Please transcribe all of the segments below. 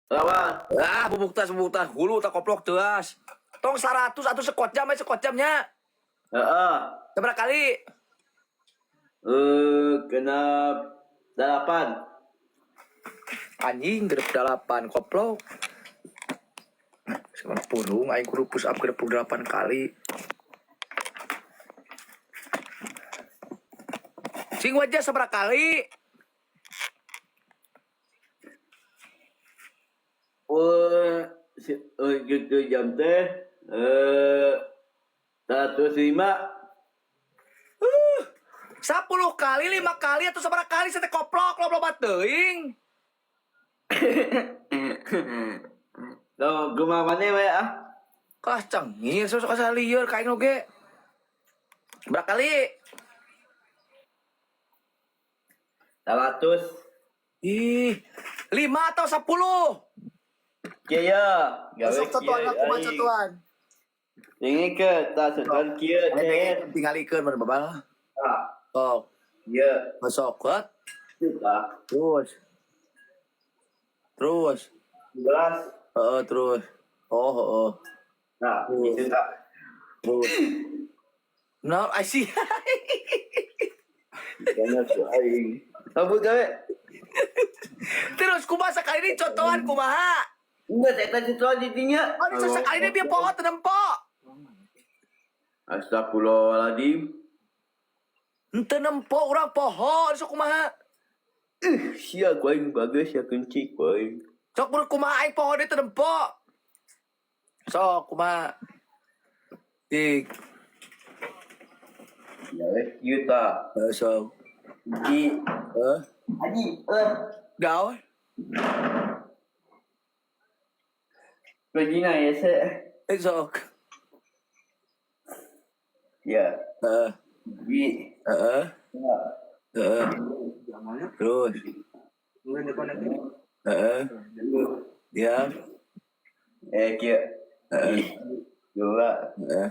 Lawan. Ah, bubuk tas hulu tak koplok teas. Tong 100 atau sekot jam sekot jamnya. Heeh. Seberapa kali? Genep 8. Anjing genep 8 koplok. Sekarang purung aing kudu push up genep 8 kali. Sing wajah seberapa kali? Oh, gitu jam teh 105. 10 kali, 5 kali atau seberapa kali saya koplok lo loba teuing. Lo kumaha maneh we ah? Kah cengir sok asa lieur ka aing oge. Berapa kali? 100. Ih, 5 atau 10? Kieu ya, gawe Sok contohan kieu, aku mah aing. contohan. Ini ke tas contohan kieu teh. Tinggalikeun mana babal. Ah, Sok, ieu. sok ket. Ah, Terus. Terus. 11. Heeh, terus. Oh, heeh. Nah, gitu tak. Terus. No, I see. Kayaknya tuh aing. Sabut gawe. Terus kumaha sekali ini contohan kumaha? Enggak, saya tadi contohan di dinya. Oh, ini sekali ini dia poho teu nempo. Astagfirullahaladzim. Henteu nempo urang poho sok kumaha? Sia ku aing bagus ya kunci ku aing. Sok buru kumaha aing poho deui teu nempo. Sok kumaha? Tik, Ya weh, kieu tah. Sok. Hiji. Heh, Haji, eh. daun. Begini ya, se. Eh, sok. Ya. Heeh, Hiji. heeh, Ya. heeh. Terus. Heeh. Ya. Kieu. Heeh. Dua. Heeh.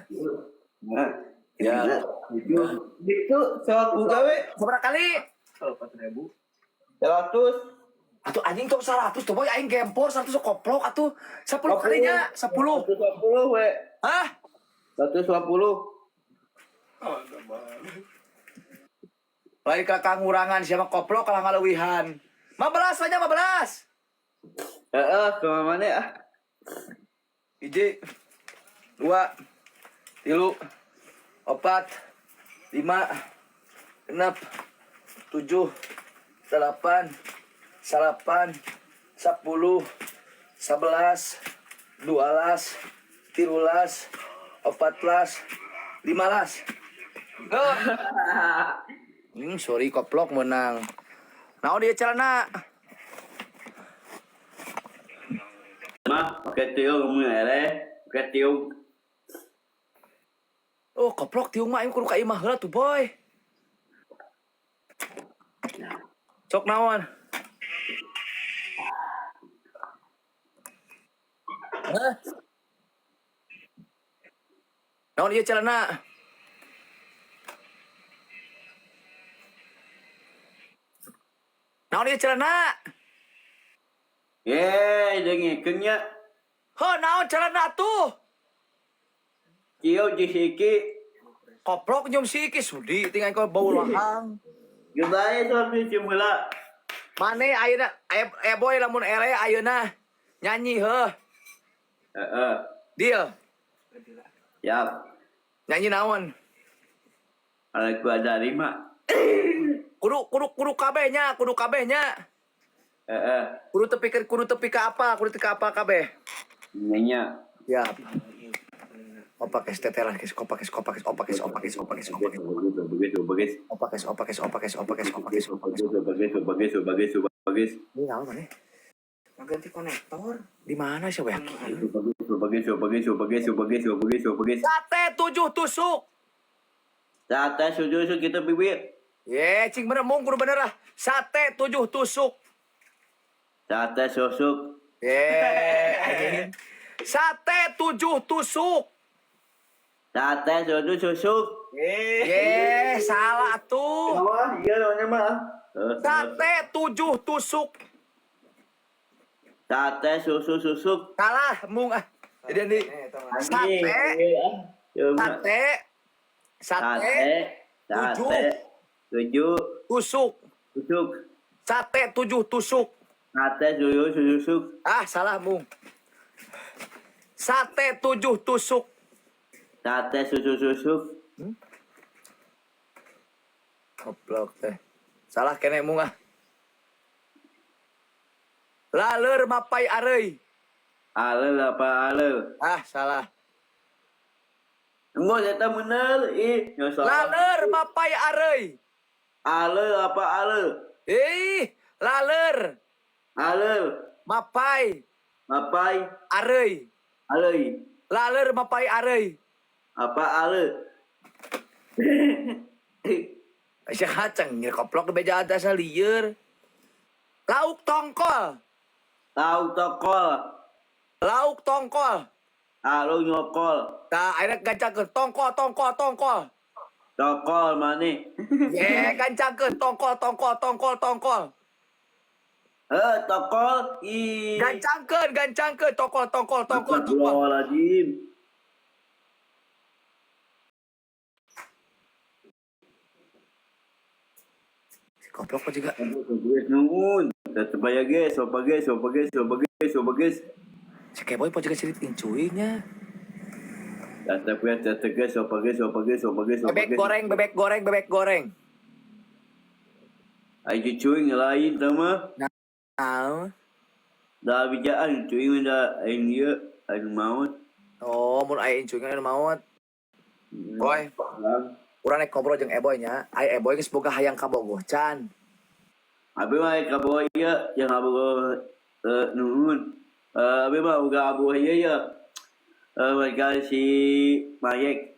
Nah. Ya. Itu. Itu sok ku gawe. Seberapa kali? 100. Atuh anjing tong 100 tuh boy aing gempor 100 koplok atuh 10 kalinya 10. 120 we. Hah? 120. Lain ka kangurangan siapa koplok kalah ngaleuwihan. 15 aja 15. Heeh, kumaha maneh ah? 1 2 3 4 5 6 7 8 9 10 11 12 13 14 15. Sorry koplok menang. Naon dia celana? Mah, pakai tiung mun eleh, pakai tiung. Oh, koplok tiung mah aing kudu ka imah heula tuh, boy. Sok naon? Hah? Naon ieu celana? Naon ieu celana? Ye, dengekeun nya. Heuh, naon celana tuh? Kieu jeung si Iki. Koplok nyum si Iki sudi tinggal kau bau lahang. Geus bae sok cium heula. Mane ayeuna aya boy lamun ere ayeuna nyanyi heuh. Heeh. Deal. Siap. Nyanyi naon? Kalau ada lima. Kudu kudu kudu kabeh nya, kudu kabeh nya. Heeh. Kudu tepi ke kudu tepi ka apa? Kudu tepi ka apa kabeh? Nanya. Siap. Opak es tetelan kes kopak es kopak es opak es opak es opak es opak es Begitu, begitu, begitu. opak es opak es opak es opak es opak es opak es. Begitu, begitu, begitu, begitu, begitu. Ini naon maneh? Ganti konektor. Di mana sih weh? Begitu, begitu, begitu, begitu, begitu, begitu, begitu. Sate 7 tusuk. Sate susu kita bibir. Ye, cing bener mung kudu bener lah. Sate 7 tusuk. Sate susuk. Ye, anjing. Sate 7 tusuk. Sate susu susuk. Ye, salah tuh. Wah, iya namanya mah. Sate 7 tusuk. Sate susu susuk. Salah, mung ah. Jadi ini Anjing. sate, Coba. sate, sate, Sate, tujuh. sate, tujuh, tusuk. tusuk. Sate tujuh tusuk. Sate tujuh susuk. Ah, salah mung. Sate tujuh tusuk. Sate susu susuk. Goblok teh. Salah kene mung ah. Laleur mapai areuy. Alel apa alel? Ah, salah. Enggak, saya bener. Ih, nggak salah. Laleur mapai areuy. Alel apa alel? Ih, laleur Alel, mapai mapai, areuy. alei. Laleur mapai areuy. Apa ale? Sia kacang ngir koplok beja asa lieur. Lauk tongkol. Tahu tokol, Lauk tongkol. alu nyokol, Tah ayeuna gancangkeun tongkol tongkol tongkol. tokol mana? Ye, gancangkeun tongkol tongkol tongkol tongkol. Eh, tokol, i. Gancangkeun gancangkeun tongkol tongkol tongkol tongkol. Astagfirullahaladzim. Si Goblok kok juga. Guys, nungun. Tetep aja guys, opa guys, opa guys, opa guys, opa guys. Si Keboy kok juga cerit incuinya. Tetep guys, tetep guys, opa guys, opa guys, opa guys, opa Bebek guys. goreng, bebek goreng, bebek goreng. Ayo cuy ngelain sama. Nah, Dah bijaan cuy udah aing ieu aing maut. oh, mun aya incuy kan maot. Boy, urang rek ngobrol jeung Eboy nya. Ai Eboy geus boga hayang ka Bogoh can. Abi mah ka boy ieu yang abu nuhun. Abi mah uga abu ieu ya. Mereka si Mayek.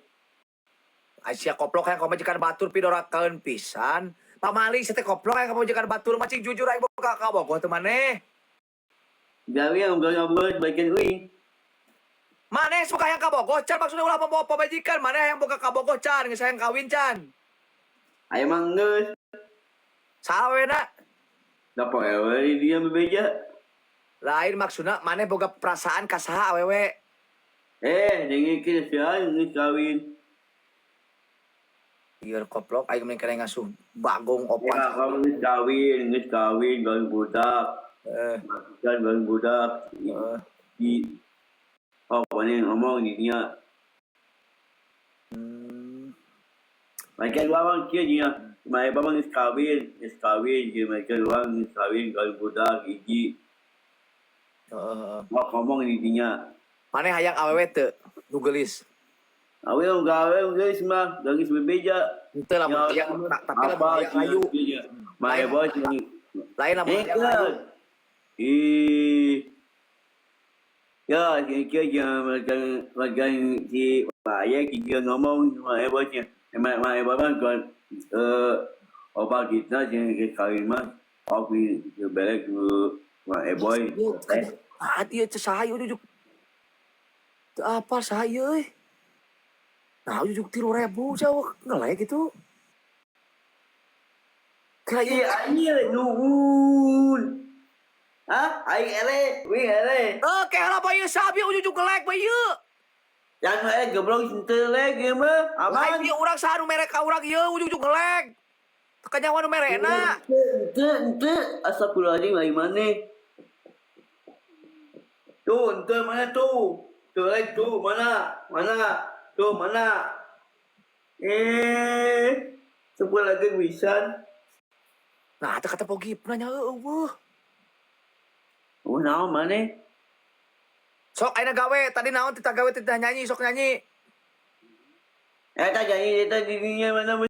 Aisyah koplok hayang pamajikan batur pidorakaeun pisan. Pamali sia teh koplok hayang pamajikan batur macing jujur aing boga ka Bogoh teu maneh. Gawe yang uga ngobrol bagian uing. Maneh suka hayang ka Bogoh can maksudna ulah membawa pamajikan. Maneh hayang boga ka Bogoh can geus hayang kawin can. Aya mah geus. Salah we na. Da poe dia bebeja. Lain maksudna maneh boga perasaan ka saha awewe. Dengekeun sia geus kawin. Ieu koplok aing mending kena ngasuh bagong opat. Ya, kamu geus kawin, kawin budak. Kan kawin budak. Di oh, mana ngomong di dia. Mereka dua orang kia dia. Mereka bang geus kawin, dia mereka dua orang geus kawin, kawin budak, hiji. Heeh. Mau ngomong di dinya. Maneh hayang awewe teu nu geulis. Awe gawe geus mah, geus bebeja. Henteu lamun hayang tapi lamun hayang ayu. Mae bos ni. Lain lamun hayang ayu. Ih. Ya, kia dia mereka mereka si Pak kia ngomong mae bosnya. Mae bos mah kan opa kita jeung geus kawin mah opi balik ke mae boy. Ah, ieu teh saha ieu jujuk. Teu apa saha ieu euy. Nah, jujuk 3.000 jauh ngelek gitu. Kira ieu Iya, iya, nuhun. Hah? Aing ele, wing ele. Oke, lah bae saha ieu jujuk ngelek bae ieu. Jangan goblok henteu leg ieu mah. Lain Aman. ieu urang saha nu mere ka urang ieu ujug-ujug ngelek. Teu kanyawan nu merena. Henteu, henteu. Astagfirullahaladzim, lain maneh. Tuh, henteu mana tuh? Tuh leg tuh, mana? Mana? Tuh, mana? Sebuah lagi wisan. Nah, teu kata pogi nanya eueuh. Oh, naon maneh? Sok ayeuna gawe, tadi naon tita gawe tita nyanyi, sok nyanyi. Eta nyanyi eta dirinya mana.